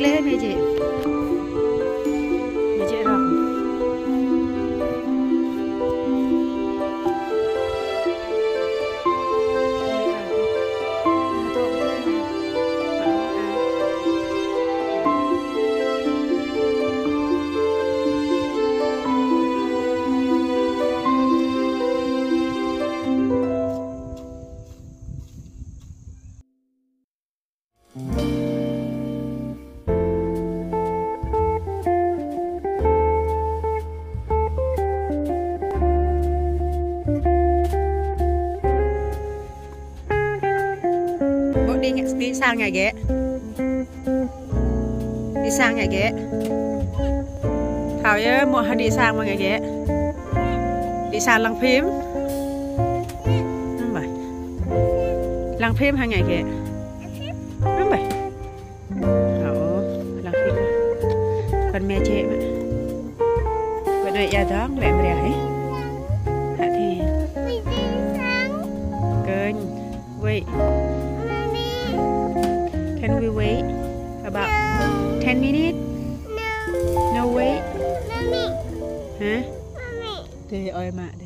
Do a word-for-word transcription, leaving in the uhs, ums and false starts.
Ê, mẹ chị. Mẹ chị rồi. Ƀu đĭ, đĭ sang ngă gĕ? Đĭ sang ngă gĕ? Thâo yơh, ƀu hă đĭ sang mơ̆ng ngă gĕ? Đĭ sang lăng phim? Hm, ƀai. Lăng phim hă ngă gĕ? Hm, ƀai. Ơ, lăng phim. Kơ mẹ chị mă. Bơ đuaĭ ia dong, lĕ mơria hă? Hă thì. Kơ, wait. Can we wait about ten minutes? No, wait. Hă? Tê ơi mă đê.